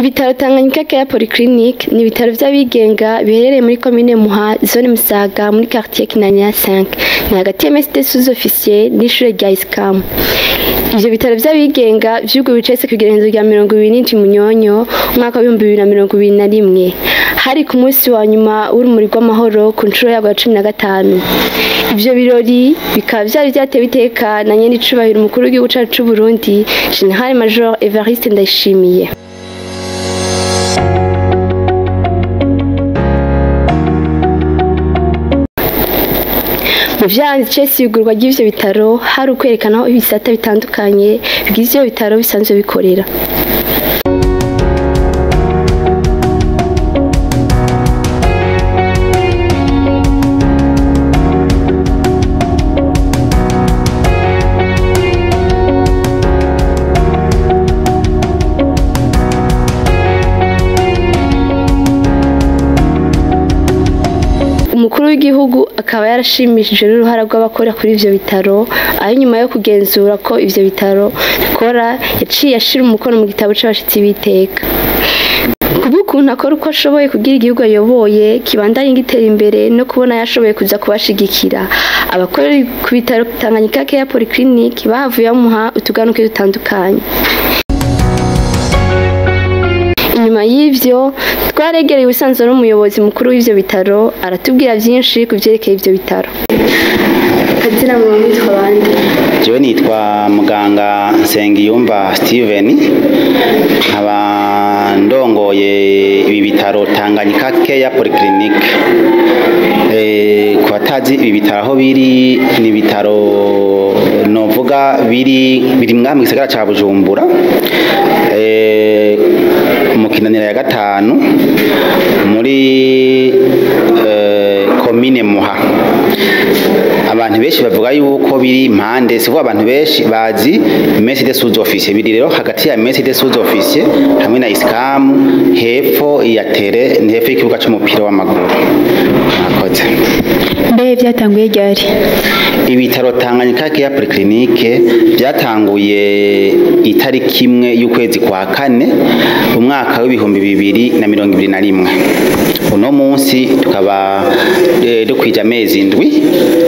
Ibitaro Tanganyika Care Polyclinic ni ibitaro vy'abigenga biherereye muri commune Muha, zone Musaga, muri quartier Kinanira 5, ni hagati ya MSD sous officier n'ishure rya ISCAM. Ivyo bitaro vy'abigenga vyuguruwe icese kw'igerekezo rya 27 Munyonyo umwaka wa 2021, hari ku munsi wa nyuma w'urumuri rw'amahoro ku nshuro yarwo ya 15. Ivyo birori bikaba vyari vyatewe iteka na nyenicubahiro umukuru w'igihugu cacu c'Uburundi, Général Major Evariste Ndayishimiye. Mu vyaranze icese iyugururwa ry'ivyo bitaro hari ukwerekana aho ibisata bitandukanye bigize ivyo bitaro bisanzwe bikorera. Umukuru w'igihugu akaba yarashimishijwe n'uruhara rw'abakora kuri ivyo bitaro, aho inyuma yo kugenzura ko ivyo bitaro bikora yaciye ashira umukono mu gitabo c'abashitsi b'iteka. Kubw'ukuntu akora uko ashoboye kugira igihugu ayoboye kibandanye gitera imbere no kubona yashoboye kuza kubashigikira, abakora ku bitaro Tanganyika Care Polyclinic bahavuye bamuha utuganuke dutandukanye. Inyuma y'ivyo twaregereye ubusanzwe n'umuyobozi mukuru w'ivyo bitaro, aratubwira vyinshi ku vyerekeye ivyo bitaro. Kazina mwa mwitwa bande? Jewe nitwa muganga Nsengiyumva Steven, nkaba ndongoye ibi bitaro Tanganyika Care Polyclinic. Ku batazi ibi bitaro aho biri, ni ibitaro novuga biri ngaha mu gisagara ca Bujumbura, mu Kinanira ya 5, muri komine Muha. Abantu benshi bavuga yuko biri impande, si abantu benshi bazi Messe des sous-officiers, biri rero hagati ya Messe des sous-officiers hamwe na ISCAM, hepfo ya tere, ni hepfo y'ikibuga c'umupira w'amaguru. Mwakoze. Mbe vyatanguye ryari? Ibitaro Tanganyika Care Polyclinic byatanguye itariki 1 y'ukwezi kwa 4 umwaka wa 2021. Uno munsi tukaba dukwije amezi 7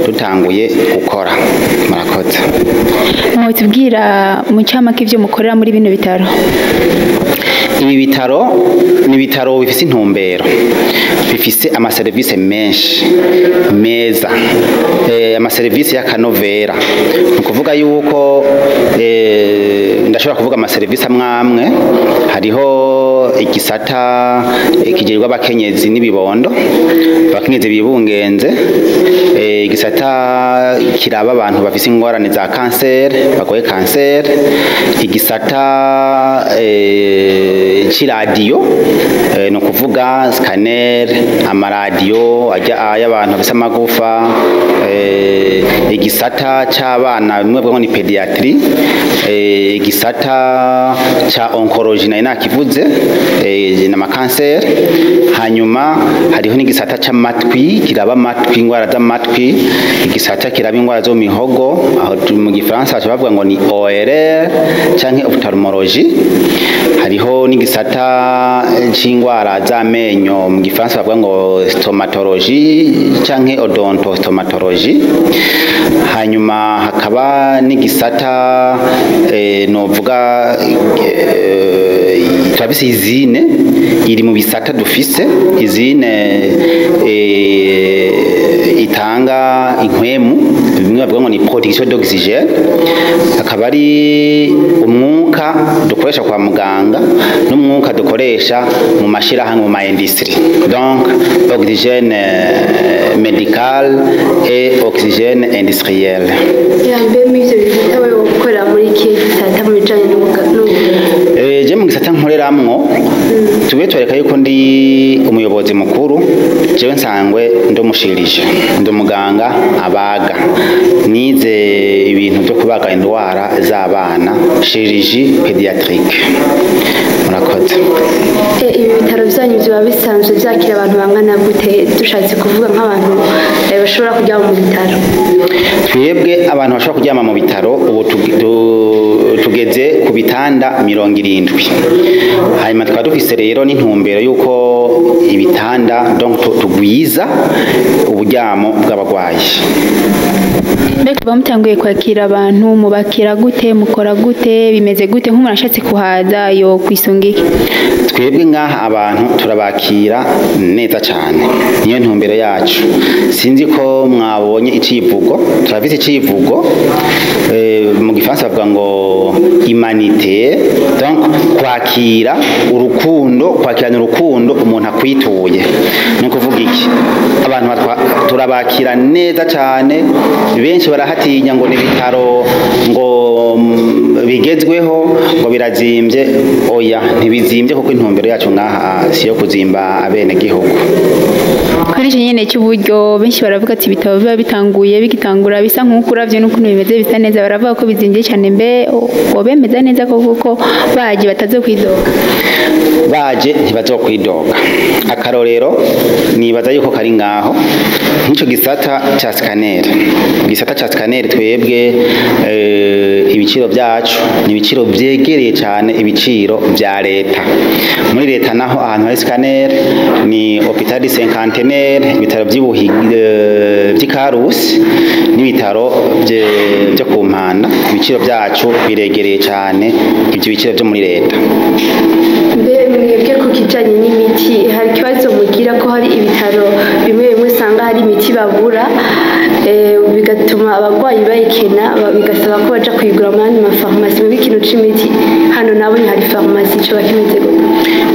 dutanguye gukora. Murakoze. Mwotubwira mu ncamake ivyo mukorera muri bino bitaro? Ibi bitaro ni ibitaro bifise intumbero, bifise amaserivisi menshi meza, amaserivisi y'akanovera. Ni ukuvuga yuko ndashobora kuvuga amaserivisi amwe amwe. Hariho igisata kigenerwa abakenyezi n'ibibondo, abakenyezi bibungenze, igisata kiraba abantu bafise ingorane za kanseri, bagoye kanseri, igisata c'iradiyo, ni ukuvuga scanner, amaradiyo y'abantu bafise amagufa, igisata c'abana bimwe bavuga ngo ni pediatrie, igisata ca oncologie nari nakivuze, n'amakanseri. Hanyuma hariho n'igisata c'amatwi, kiraba amatwi, ingwara z'amatwi, igisata kiraba ingwara zo mu mihogo, aho mu gifaransa baca bavuga ngo ni ORL canke ophtalmologie. Hariho n'igisata c'ingwara z'amenyo, mu gifaransa bavuga ngo stomatologie canke odontostomatologie. Hanyuma hakaba n'igisata novuga turafise izine iri mu bisata dufise, izine itanga inkwemu, bimwe bavuga ngo ni production d'oxygène, akaba ari umwuka dukoresha kwa muganga n'umwuka dukoresha mu mashirahamwe, mu ma industrie, donc oxygène médical et oxygène industriel. Mbe muri ivyo bisata wewe ukorera muri ikihe gisata mu bijanye n'ubuvuzi? Je mu gisata nkoreramwo, tube twereka yuko ndi umuyobozi mukuru, jewe nsangwe ndomushirije, ndi umuganga abaga, nize ibintu byo kubaga indwara z'abana, chirurgie pédiatrique. Murakoze. Ibi bitaro vyanyu vyoba bisanzwe vyakira abantu bangana gute, dushatse kuvuga nk'abantu bashobora kuryama mu bitaro? Twebwe abantu bashobora kuryama mu bitaro ubu Tugeze ku bitanda 70. Hanyuma tukaba dufise rero n'intumbero y'uko ibitanda, donc tugwiza uburyamo bw'abagwayi. Mbega kuva mutanguye kwakira abantu, mubakira gute, mukora gute, bimeze gute? Nk'umuntu ashatse kuhaza yo kwisunga iki? Twebwe ngaha abantu turabakira neza cyane, niyo ntumbero yacu. Sinzi ko mwabonye icivugo, turafise icivugo, mu gifaransa bavuga ngo humanité, donc kwakira urukundo, kwakirana urukundo umuntu akwituye. Ni ukuvuga iki? Abantu turabakira neza cyane. Benshi barahatinya ngo ni ibitaro ngo bigezweho, ngo birazimbye. Oya, ntibizimbye, kuko intumbero yacu ngaha si yo kuzimba abenegihugu. Kuri icyo nyene cy'uburyo, benshi baravuga ati ibitabo biba bitanguye, bigitangura bisa nk'uko uravye n'ukuntu bimeze, bisa neza, baravuga ko bizimvye cyane. Mbe wobemeza neza ko kuko baje batazokwidoga? Baje ntibazokwidoga. Akarorero nibaza yuko kari ngaho nk'icyo gisata ca scanner. Igisata ca scanner, twebwe ibiciro byacu ni ibiciro vyegereye cyane ibiciro vya leta. Muri leta naho ahantu hari scanner ni hôpital du Cinquantenaire, ibitaro vy'Ikarusi n'ibitaro vyo ku Mpanda. Ibiciro byacu biregereye cyane ivyo biciro vyo muri leta. Mbe mwebwe ku kijanye n'imiti, hari ikibazo mugira ko hari ibitaro bimwe bimwe usanga hari imiti babura, bigatuma abarwayi bayikena, bigasaba ko baja kuyigura mu yandi mafarumasi? Mwebwe ikintu c'imiti hano nabonye hari farumasi, coba kimeze gute?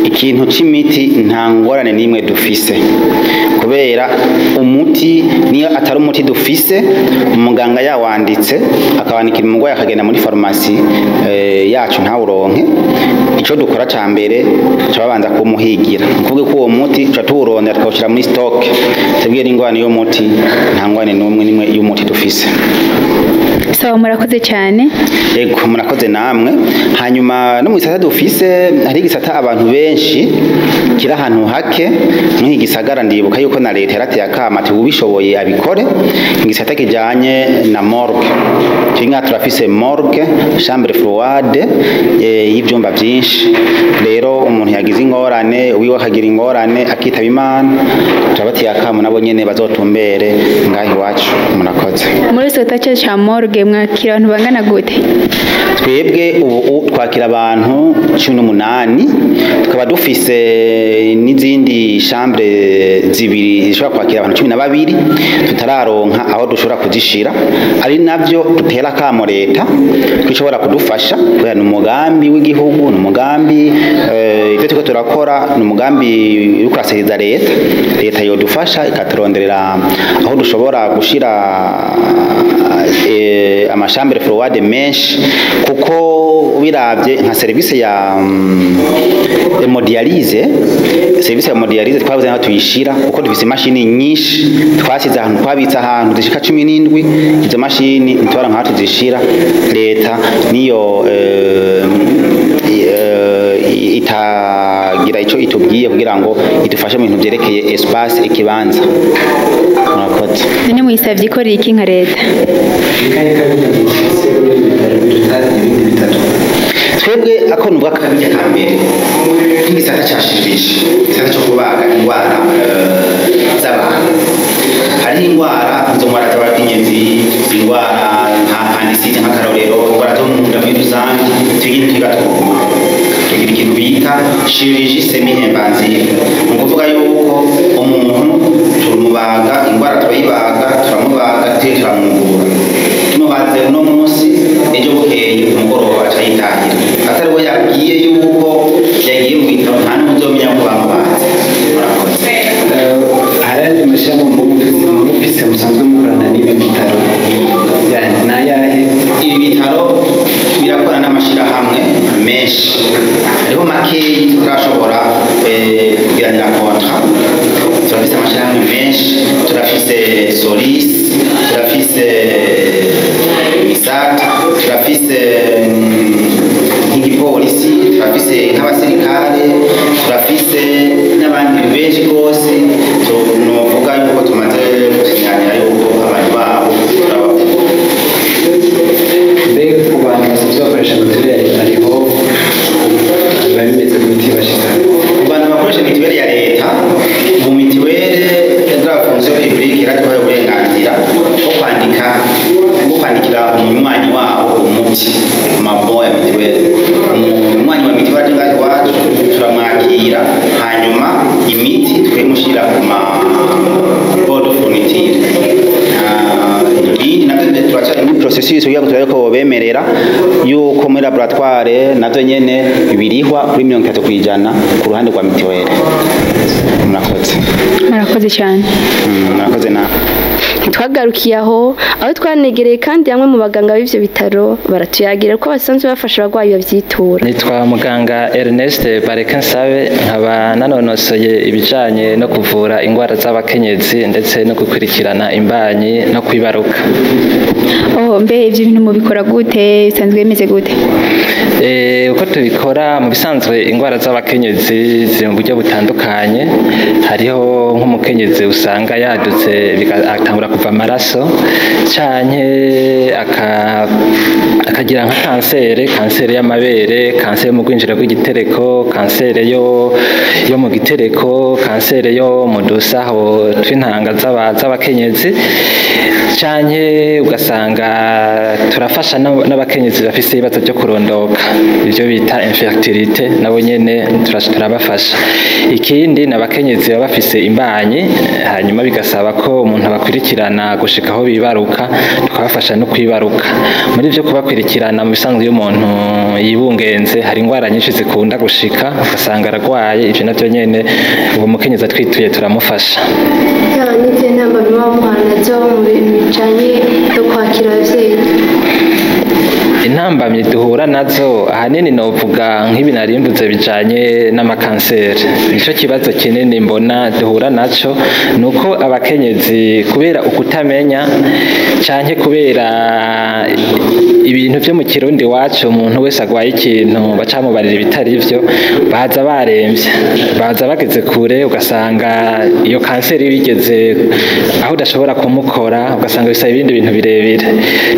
Ikintu c'imiti nta ngorane n'imwe dufise, kubera umuti niyo atari umuti dufise, umuganga yawanditse akawandikira umurwayi, akagenda muri farumasi yacu ntawuronke, ico dukora ca mbere tuca babanza kumuhigira. Ni ukuvuga ko uwo muti tuca tuwurondera, tukawushyira muri stock. Twebwe n'ingorane y'umuti, nta ngorane n'umwe n'imwe y'umuti dufise. Sawa, murakoze cyane. Ego, murakoze namwe. Hanyuma no mu gisata dufise, hari igisata abantu benshi kiri ahantu hake muri iki gisagara. Ndibuka yuko na leta yarateye akama ati ubishoboye abikore, igisata kijanye na morgue. Turi ngaha turafise morgue, chambre froide, y'ivyumba vyinshi. Rero umuntu yagize ingorane, uwiwe akagira ingorane akitaba Imana, turabateye akamo nabo nyene bazotumbere ngaha iwacu. Murakoze. Muri gisata cya morgue mwakira abantu bangana gute? Twebwe ubu twakira abantu 18, tukaba dufise n'izindi chambre zibiri zishobora kwakira abantu 12 tutararonka aho dushobora kuzishira, ari navyo dutera akamo leta ko ishobora kudufasha, kubera ni umugambi w'igihugu, ni umugambi, ivyo turiko turakora ni umugambi uriko urasahiriza leta. Leta yodufasha ikaturonderera aho dushobora gushira ama chambres froides menshi, kuko ubiravye nka serivisi ya hémodialyse, serivisi ya hémodialyse twabuze aho tuyishira, kuko dufise imashini nyinshi twasize ahantu, twabitse ahantu zishika 17. Izo mashini ntitwaronka aho tuzishira. Leta niyo itagira ico itubwiye kugira ngo idufashe mu bintu vyerekeye espace, ikibanza. Murakoze. None muyisavye ikora iki nka leta? Ni kahe kabirya mufise muri ibi bitaro biruta ibindi bitaro? Twebwe ako nuvuga akabirya ka mbere nk'igisata ca chirurgie, igisata co kubaga indwara z'abantu. Hariho indwara, izo ndwara z'abakenyezi, indwara nka appendicite nk'akarorero, indwara zo mu nda muri rusange. Twigire twiga twugura, tugira ikintu bita chirurgie semi-invasive. Ni ukuvuga yuko umuntu tumubaga indwara, turayibaga, turamubaga, tuye turamwugura. Tumubaze uno munsi, ejo bukeye umugoroba aca yitangira, atari we yabwiye yuko yagiye mu bitaro, nta n'umwe uzomenya ko bamubaze. Murakoze. Hari andi mashami mufise musanzwe mukorana n'ibi bitaro? Ni ayahe? Ibi bitaro birakora n'amashirahamwe menshi, hariho makeyi tutarashobora kugiranira contrat. Turafise amashirahamwe menshi, turafise Solis, turafise Misat, turafise nk'igipolisi, turafise nk'abasirikare, turafise n'abandi benshi rwose. Novuga yuko tumaze gusinyanira yuko abantu babo turabavura. Mbega ku bantu basanzwe bakoresha amatelefone navyo nyene birihwa kuri 30% ku ruhande rwa mituweli. Murakoze. Murakoze cyane. Murakoze nawe. Ntitwagarukiye aho, aho twanegereye kandi bamwe mu baganga b'ivyo bitaro baratuyagira ko basanzwe bafasha abarwayi bavyitura. Nitwa muganga Ernest Barekansabe, nkaba nanonosoye ibijanye no kuvura ingwara z'abakenyezi ndetse no gukurikirana imbanyi no kwibaruka. Oh, mbe ivyo bintu mubikora gute? Bisanzwe bimeze gute? Uko tubikora mu bisanzwe, ingwara z'abakenyezi ziri mu buryo butandukanye. Hariho nk'umukenyezi usanga yadutse atangura kuva amaraso, canke akagira nka kanseri y'amabere, kanseri yo mu rwinjiro rw'igitereko, kanseri yo mu gitereko, kanseri yo mu dusaho tw'intanga z'abakenyezi, canke ugasanga turafasha n'abakenyezi bafise ibibazo byo kurondoka, ibyo bita infertilité, nabo nyene turabafasha. Ikindi ni abakenyezi baba bafise imbanyi, hanyuma bigasaba ko umuntu abakurikirana gushika aho bibaruka, tukabafasha no kwibaruka. Muri ivyo kubakurikirana, mu bisanzwe iyo umuntu yibungenze hari ingwara nyinshi zikunda gushika ugasanga aragwaye, ivyo navyo nyene uwo mukenyezi atwituye turamufasha. N'izihe ntambamyi muba muhura nazo mu bintu bijanye no kwakira abavyeyi? Intambamyi duhura nazo ahanini novuga nk'ibi narimvuze bijanye n'amakanseri. Nico kibazo kinini mbona duhura naco, nuko abakenyezi kubera ukutamenya canke kubera ibintu vyo mu Kirundi wacu, umuntu wese agwaye ikintu bacamubarira ibitari vyo, baza baremvye, baza bageze kure, ugasanga iyo kanseri bigeze aho udashobora kumukora, ugasanga bisaba ibindi bintu birebire.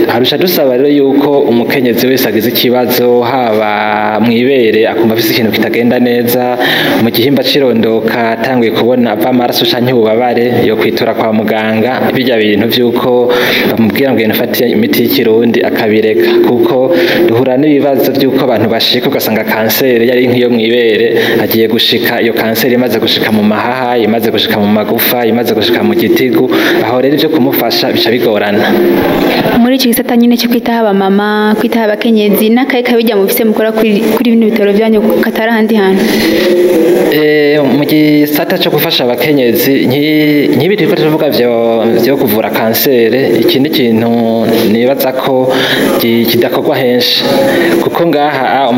Harusha dusaba rero yuko umukenyezi wese agize ikibazo, haba mw'ibere akumva afise ikintu kitagenda neza, mu gihimba c'irondoka atanguye kubona ava amaraso canke ububabare, yo kwitura kwa muganga. Birya bintu vy'uko bamubwira ngo genda ufate imiti y'ikirundi akabireka, kuko duhura n'ibibazo vy'uko abantu bashika ugasanga kanseri yari nk'iyo mw'ibere, agiye gushika iyo kanseri imaze gushika mu mahaha, imaze gushika mu magufa, imaze gushika mu gitigu. Aho rero ivyo kumufasha bica bigorana. Muri iki gisata nyine cyo kwitaho abamama, kwitaho abakenyezi, n'akahe kabijya mufise mukora kuri bino bitaro byanyu katari ahandi hantu? Mu gisata cyo gufasha abakenyezi, nk'ibi turiko turavuga vyo kuvura kanseri, iki ni ikintu nibaza ko kidakorwa henshi, kuko ngaha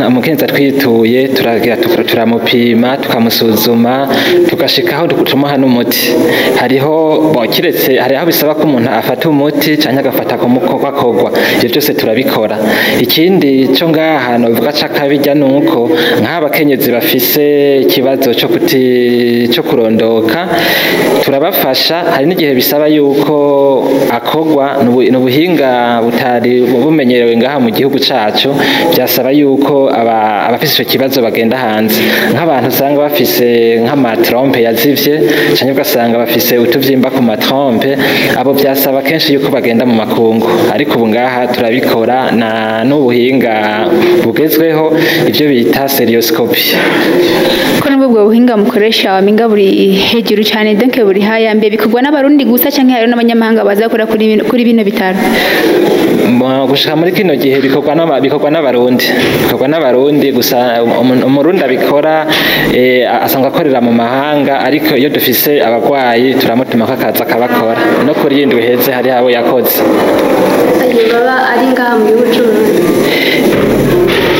umukenyezi atwituye turagira turamupima, tukamusuzuma, tugashikaho tumuha n'umuti. Hariho bo kiretse hari aho bisaba ko umuntu afata umuti canke agafata kumukorwa, ivyo byose turabikora. Ikindi cyo ngaha novuga c'akabirya nuko nk'abakenyezi bafise ikibazo cyo kurondoka turabafasha. Hari n'igihe bisaba yuko akogwa, n'ubuhinga butari bumenyerewe ngaha mu gihugu cacu, byasaba yuko abafise ico kibazo bagenda hanze, nk'abantu usanga bafise nk'amatrompe yazivye, canke ugasanga bafise utuvyimba ku matrompe, abo byasaba kenshi yuko bagenda mu makungu. Ariko ubu ngaha turabikora na n'ubuhinga bugezweho, ivyo bita serioscopy. Ko nubwo ubwo buhinga mukoresha waminga buri hejuru cyane, donc buri haya, mbe bikorwa n'abarundi gusa canke hariho n'abanyamahanga baza gukora kuri bino bitaro? Gushika muri kino gihe bikorwa n'abarundi gusa. Umurundi abikora asanzwe akorera mu mahanga, ariko iyo dufise abagwayi turamutuma ko akaza akabakora. No kuri yindi uheze hari abo yakoze. Ayo baba ari ngaha mu gihugu c'Uburundi?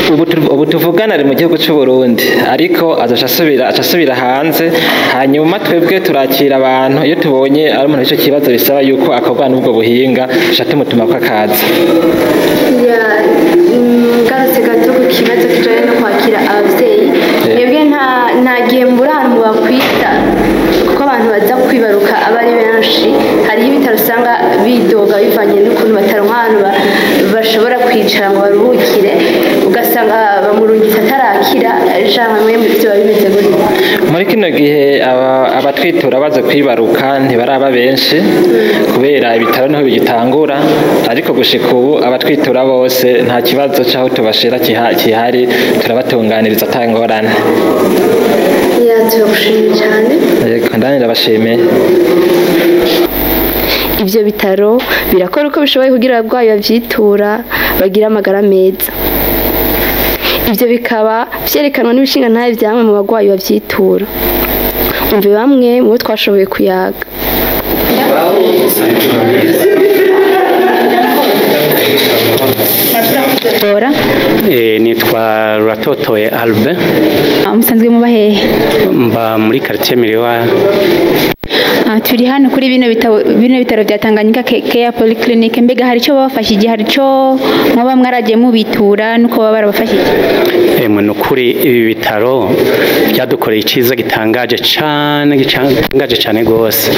Ubu tuvugana ari mu gihugu c'u Burundi, ariko azoca asubira hanze. Hanyuma twebwe turakira abantu, iyo tubonye ari umuntu ico kibazo bisaba yuko akorwa n'ubwo buhinga, tuca tumutuma ko akaza. Ngarutse gato ku kibazo kijanye no kwakira abavyeyi, mwebwe nta gihe mbura ahantu bakwita, kuko abantu baza kwibaruka aba ari benshi. Hariho ibitaro usanga bidoga bivanye n'ukuntu bataronka ahantu bashobora kwicara ngo baruhukire, ugasanga bamurungitse atarakira. Canke mwe biba bimeze gute? Muri kino gihe abatwitura baza kwibaruka ntibaraba benshi, kubera ibitaro niho bigitangura, ariko gushika ubu abatwitura bose nta kibazo c'aho tubashira kihari, turabatunganiriza ata ngorane. Turagushimiye cyane. Yego, ndani ndabashimiye. Ivyo bitaro birakora uko bishoboye kugira abarwayi bavyitura bagire amagara meza. Ivyo bikaba vyerekanwa n'ibishingantahe vya bamwe mu bagwayi bavyitura. Umve bamwe mu bo twashoboye kuyaga. Bora. Nitwa Ruratotoye Albin. Musanzwe muba hehe? Mba muri quartier Miriwa. Turi hano kuri bino bitaro bya Tanganyika Care Polyclinic. Mbega hari ico babafashije, hari ico mwaba mwaragiye mubitura nuko baba barabafashije? Emwe nukuri ibi bitaro byadukoreye iciza gitangaje cane, gitangaje cane gose.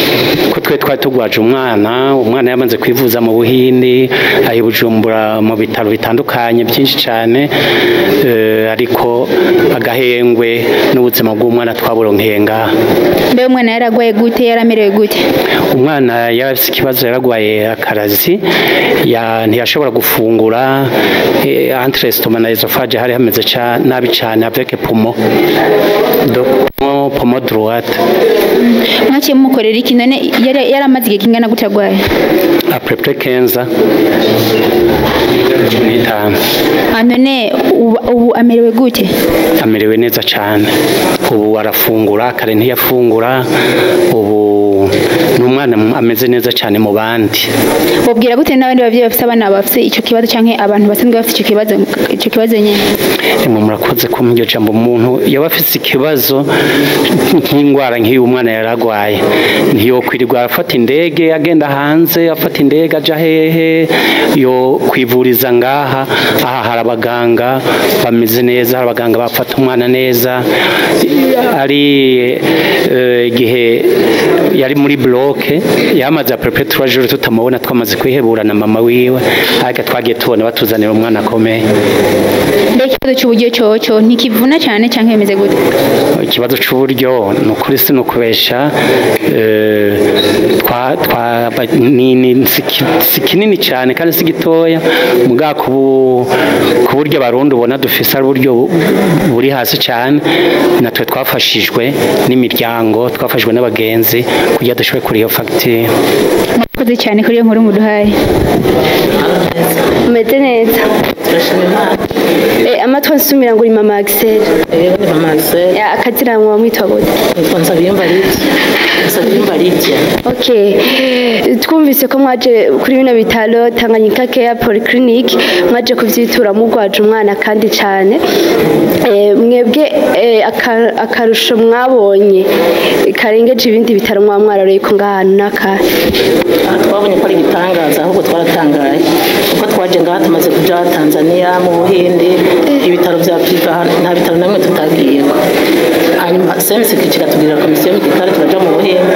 Ko twe twari tugwaje umwana yamaze kwivuza mu Buhindi, ayi Bujumbura mu bitaro bitandukanye byinshi cane, ariko agahengwe n'ubuzima bw'umwana twaburonkeye ngaha. Mbe umwana yaragwaye gute, yaramerewe gute? Umwana yarafise ikibazo, yaragwaye akarazi, ntiyashobora gufungura, entre estomac na esophage hari hameze nabi cane avec poumon. Donc poumon droite. Mwaciye mumukorera iki none? Yaramaze igihe kingana gute agwaye? À peu près 15 n'itanu. None ubu amerewe gute? Amerewe neza cane. Ubu arafungura, kare ntiyafungura, ubu ni umwana ameze neza cane mu bandi. Wobwira gute n'abandi bavyeyi bafise abana bafise ico kibazo canke abantu basanzwe bafise ico kibazo nyene? Emwe murakoze kumpa iryo jambo. Umuntu yoba afise ikibazo nk'ingwara nk'iyo umwana yaragwaye, ntiyokwirirwa afata indege agenda hanze, afata indege aja hehe, yo kwivuriza ngaha. Aha hari abaganga bameze neza, hari abaganga bafata umwana neza. Ari igihe yari muri bloke yamaze à peu près 3 jours tutamubona, twamaze kwihebura na mama wiwe, ariko twagiye tubona batuzanira umwana akomeye. Mbe ikibazo c'uburyo coco ntikivuna cane canke bimeze gute? Ikibazo c'uburyo ni ukuri sinukubesha, si kinini cyane kandi si gitoya, muga ku buryo abarundi ubona dufise ari uburyo buri hasi cyane. Natwe twafashijwe n'imiryango, twafashijwe n'abagenzi kugira dushobore kuri iyo fagitire. Murakoze cyane kuri iyo nkuru muduhaye. Umeze neza? Turashima Imana. Amatwi ansumira ngo uri mama Axel. Yego, ni mama Axel. Akazina mwa mwitwa gute? Nitwa Nsabiyumva Lydia. Nsabiyumva Lydia. Okay. Twumvise ko mwaje kuri bino bitaro Tanganyika Care Polyclinic, mwaje kuvyitura mugwaje umwana kandi cane. Mwebwe akarusho mwabonye karengeje ibindi bitaro mwa mwarareye ko ngaha naka? Twabonye ko ari igitangaza, ahubwo twaratangaye. Kuko twaje ngaha tumaze kuja Tanzania, mu Buhindi, ibitaro vya priva nta bitaro namwe tutagiyeko. Hanyuma CMC kiratugirira komisiyo medicale, turaja mu Buhindi.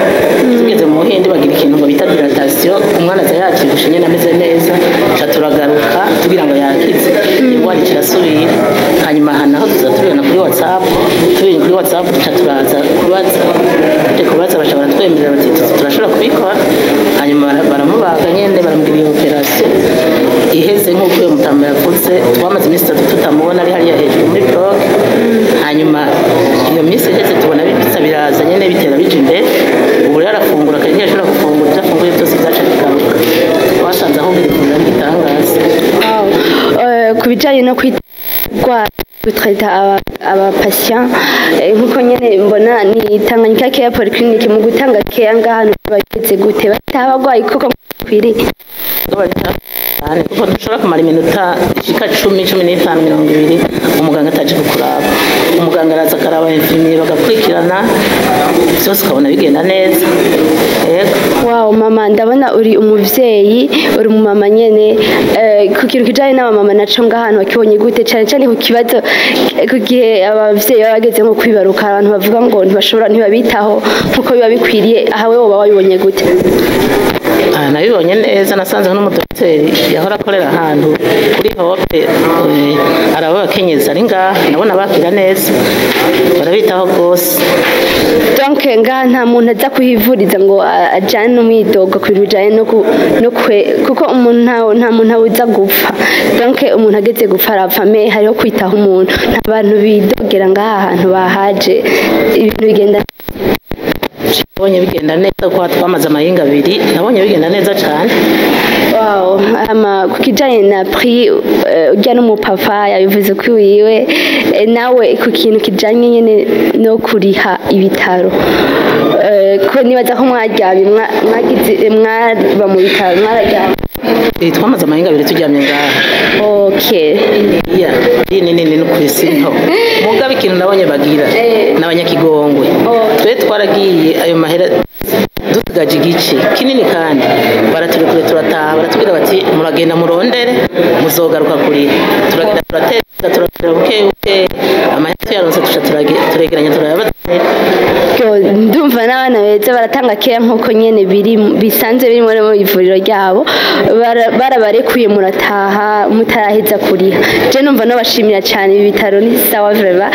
Tugeze mu Buhindi bagira ikintu ngo bita dilatation, umwana aza yakigushe nyene ameze neza, ca turagaruka tugira ngo yakize, ingwara kirasubira. Hanyuma aha naho tuza tubibona kuri WhatsApp, tubibonye kuri WhatsApp tuca turaza kubaza, tuje kubaza baca baratwemerera bati turashobora kubikora. Hanyuma baramubaga nyene, baramugira iyo operation iheze nk'uko uyo mutama yavuze. Twamaze iminsi 3 tutamubona, ari hariya hejuru muri block. Hanyuma iyo minsi iheze tubona bisa biraza nyene bitera bija imbere. Ubu rero arafungura kandi ntiyashobora gufungura, ibyo afunguye byose byaca bigaruka. Twasanze aho biri kuvura n'igitangaza. Ku bijanye no kwitwa gutreta aba patient, nkuko nyene mbona ni Tanganyika Care Polyclinic mu gutanga care ngaha bageze gute, bataha abagwayi koko kwiriye? Kuko ntushobora kumara iminota ishika 10, 15, 20 umuganga ataje kukuraba. Umuganga araza akaraba, infirmier bagakurikirana byose, ukabona bigenda neza. Yego. Wow, mama, ndabona uri umuvyeyi, uri umumama nyene. Ku kintu kijanye n'abamama naco ngahantu wakibonye gute, cane cane ku kibazo ku gihe abavyeyi baba bageze nko kwibaruka, abantu bavuga ngo ntibashobora, ntibabitaho nkuko biba bikwiriye, aha wewe woba wabibonye gute? Nabibonye neza, nasanze n'umudokiteri yahora akorera ahantu kuri Hope, araba abakenyezi ari ngaha, nabona bakira neza, barabitaho rwose. Donc ngaha nta muntu aza kuhivuriza ngo ajane umwidogo ku bintu bijanye no kwe, kuko umuntu nta muntu abuza gupfa. Donc umuntu ageze gupfa arapfa, me hariho kwitaho umuntu. Nta bantu bidogera ngaha hantu bahaje, ibintu bigenda Nabonye bigenda neza kuko twamaze amahinga abiri, nabonye bigenda neza cyane. Wow, ama ku kijanye na prix, urya n'umupapa yabivuze ko wiwe, nawe ku kintu kijanye nyene no kuriha ibitaro, ko nibaza ko mwaryamye, mwagize mwaba mu bitaro mwararyamye? Twamaze amahinga abiri turyamye ngaha. Okay. Iya, iyi ni nini no kwisi nto. Mugabo ikintu nabonye bagira n'abanyakigongwe. Twe twaragiye ayo mahera dusigaje igice kinini, kandi baraturekure turataha, baratubwira bati muragenda murondere, muzogaruka kuriha. Turagenda turateza, turagenda buke buke, amahera tuyaronse tuca turegeranya turayabatanira. Yo, ndumva n'abana beza baratanga keya nk'uko nyene biri bisanzwe biri muri mu ivuriro ryabo. Barabarekuye murataha mutaraheza kuriha. Je numva nobashimira cyane, ibi bitaro ni sawa vraiment.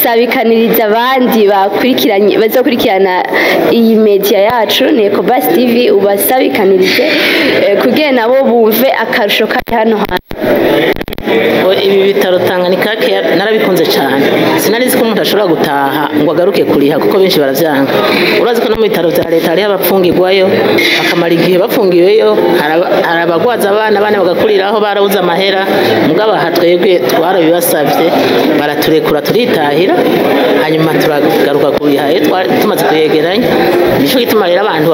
Sabikaniriza abandi bakurikiranye, bazokurikirana iyi media yacu ni Ecobus TV, ubasabikanirize kugira nabo bumve akarusho kari hano hantu. Ibi bitaro Tanganyika Care narabikunze cyane. Sinari nzi ko umuntu ashobora gutaha ngo agaruke kuriha, kuko benshi baravyanga. Urazi ko no mu bitaro vya leta hariho abapfungirwayo bakamara igihe bafungiweyo, hari abagwaza abana, abana bagakuriraho barabuze amahera. Mugabo aha twebwe twarabibasavye baraturekura turitahira, hanyuma turagaruka kuriha iyo tumaze kuyegeranya. Nico gituma rero abantu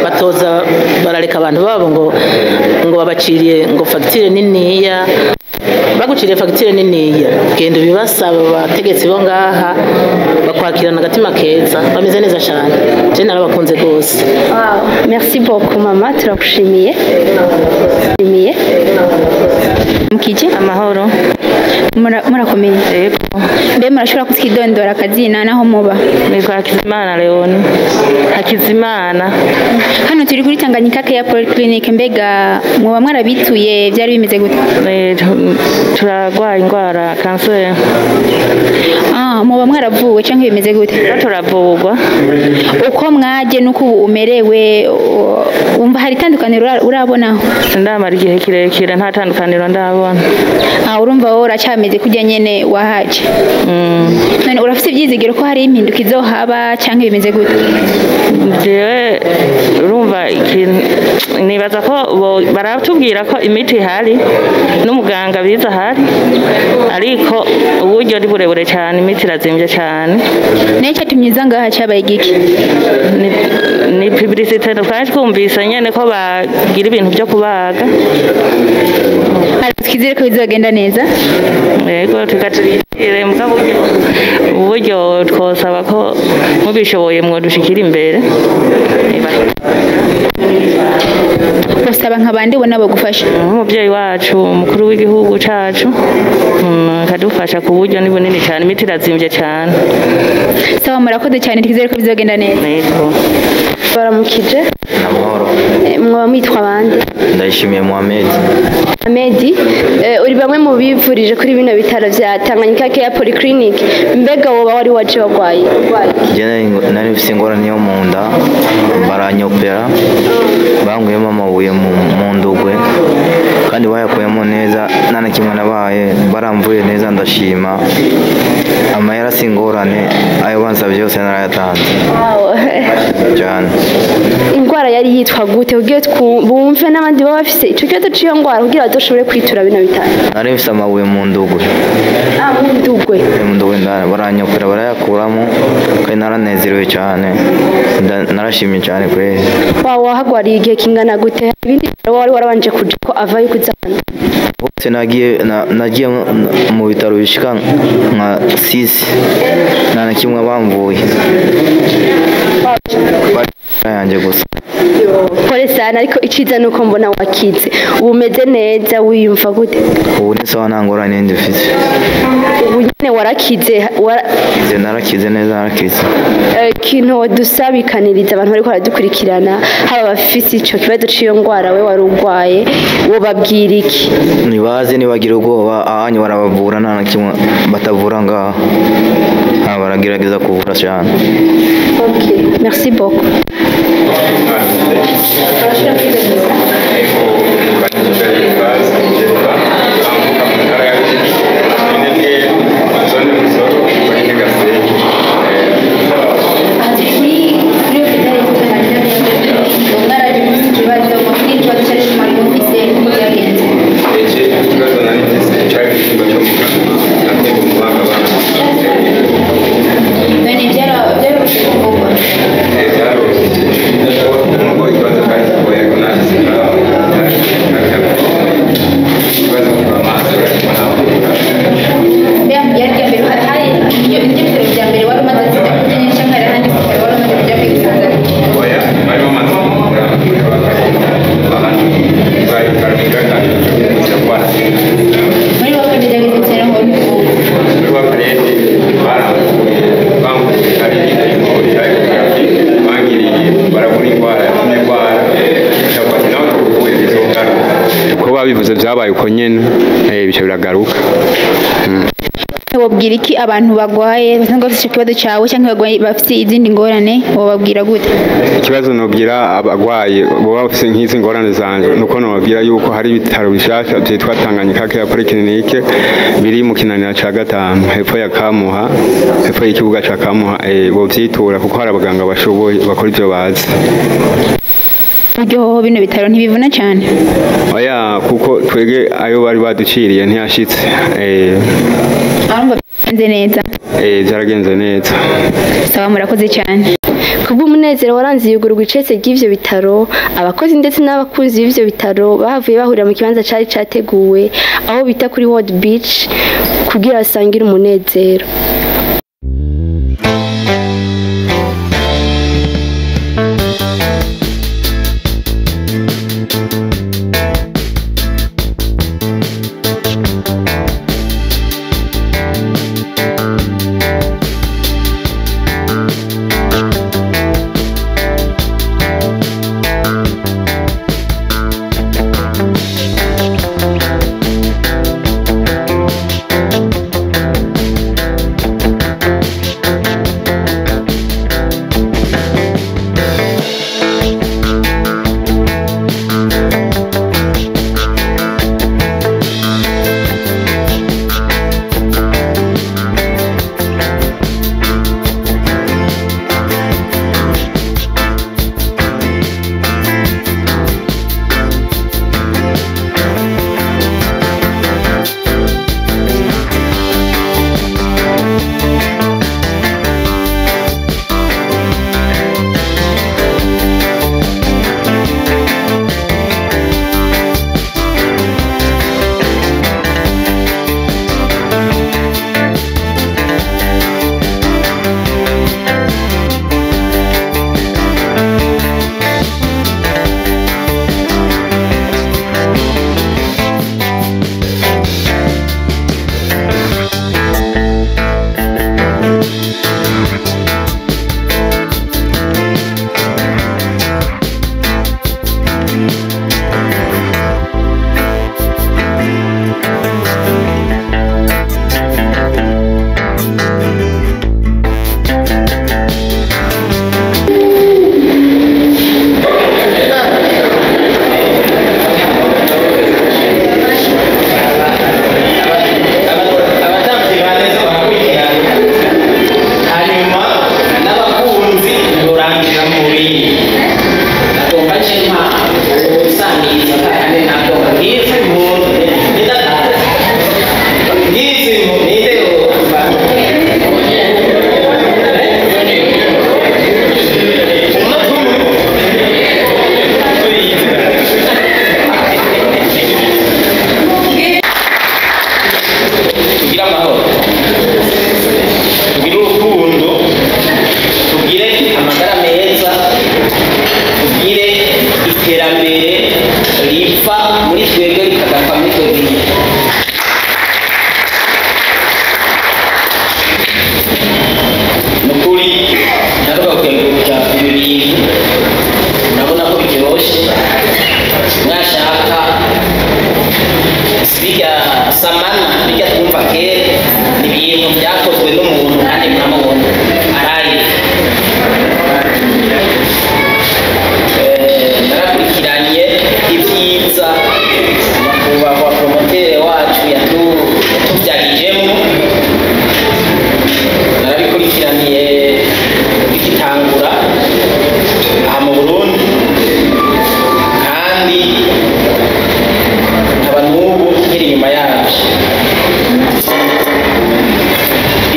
batoza barareka abantu babo ngo babaciriye ngo fagitire niniya. Baguciriye fagitire niniya, genda ubibasaba, abategetsi bo ngaha bakwakirana agatima keza, bameze neza cyane. Je narabakunze rwose. Wow, merci beaucoup mama, turagushimiye. Shimiye. Mukije. Amahoro. Murakomeye? Yego. Mbe murashobora kutwidondora akazina naho muba? Nitwa Hakizimana Leoni. Hakizimana. Hano turi kuri Tanganyika Care Polyclinic, mbega mwoba mwarabituye, byari bimeze gute? Turarwaye indwara kanseri. Ah, mwoba mwaravuwe canke bimeze gute? Turavurwa. Uko mwaje nuko ubu umerewe, wumva hari itandukaniro urabonaho? Sindamara igihe kirekire, nta tandukaniro ndabona. Ah, urumva wowe uracyameze kurya nyene wahaje? None urafise ivyizigiro ko hari impinduka izohaba canke bimeze gute? Jewe urumva ikintu nibaza ko baratubwira ko imiti ihari n'umuganga biza ahari, ariko uburyo ni burebure cyane, imiti irazimbye cyane. Nayo icyatumye uza ngaha cyabaye igiki? Ni publicité twari twumvise nyene ko bagira ibintu byo kubaga. Ariko twizere ko bizogenda neza. Yego, tukaturindire, mugabo uburyo twosaba ko mubishoboye mwodushikira imbere. Usaba nka bande ubona bagufasha? Nk'umubyeyi wacu, umukuru w'igihugu cacu, akadufasha ku buryo ni bunini cyane, imiti irazimbye cyane. Sawa, murakoze cyane, twizere ko bizogenda neza. Yego. Baramukije. Amahoro. Mwaba mwitwa bande? Ndayishimiye Mohamed. Amedi, uri bamwe mu bivurije kuri bino bitaro vya Tanganyika Care Polyclinic. Mbega woba wari waje wagwaye? Njye nari mfise ingorane yo mu nda, baranyopera, bankuyemo amabuye mu ndugwe, kandi bayakuyemo neza, nta na kimwe nabaye, baramvuye neza, ndashima. Amahera si ingorane, ayo bansabye yose narayatanze. Wow. Cyane. Ingwara yari yitwa gute kugira bumve n'abandi baba bafise ico kibazo c'iyo ngwara kugira bazoshobore kwitura bino bitaro? Nari mfise amabuye mu ndugwe. Ah, mu ndugwe. Mu ndugwe ndani, baranyopera barayakuramo, kandi naranezerewe cyane. Narashimye cyane kweli. Wa wahagwariye igihe kingana gute? Ibindi bitaro wari warabanje kuja ko avayo kuza hano? Hose nagiye mu bitaro bishika nka 6, nta na kimwe bamvuye. Yanjye gusa. Pole sana, ariko iciza nuko mbona wakize. Ubu umeze neza, wiyumva gute? Ubu ni sawa, nta ngorane nindi mfise. Ubu nyene warakize? Nze narakize neza, narakize. Ikintu dusabikaniriza abantu bariko baradukurikirana, haba abafise ico kibazo c'iyo ngwara we wari urwaye, wobabwira iki? Nibaze nibagira ubwoba, ahanyu barabavura, nta na kimwe batavura ngaha. Ah, baragerageza kuvura cyane. Okay, merci beaucoup. iragaruka. Wobwira iki abantu bagwaye basanzwe bafite ico kibazo cawe canke bagwaye bafite izindi ngorane, wobabwira gute? Ikibazo nobwira abagwayi boba bafise nk'izi ngorane zanje, nuko nobabwira yuko hari ibitaro bishasha vyitwa Tanganyika Care Polyclinique biri mu Kinanira ca 5 hepfo ya Kamuha, hepfo y'ikibuga ca Kamuha, bovyitura kuko hari abaganga bashoboye bakora ivyo bazi. Buryo bino bitaro ntibivuna cyane? Oya, kuko twege ayo bari baduciriye ntiyashitse. Arumva byagenze neza? Byaragenze neza. Sawa, murakoze cyane. Kubw'umunezero waranze iyugururwa icese ry'ivyo bitaro, abakozi ndetse n'abakunzi b'ivyo bitaro bahavuye bahurira mu kibanza cari categuwe aho bita kuri World Beach kugira basangire umunezero.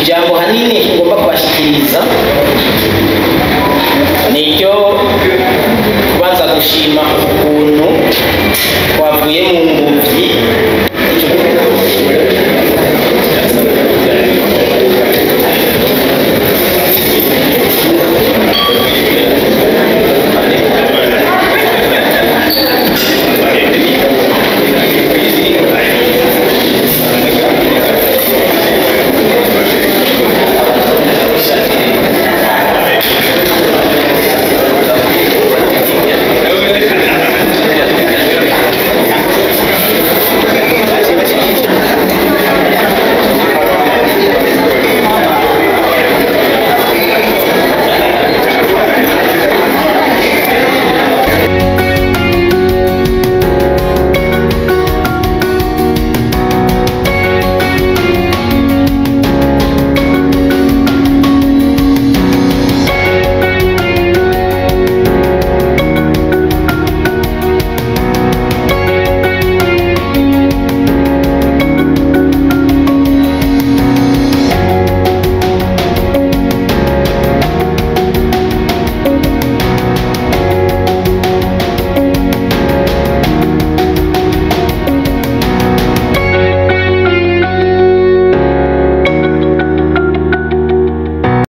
Ijambo hanini ngomba kubashikiriza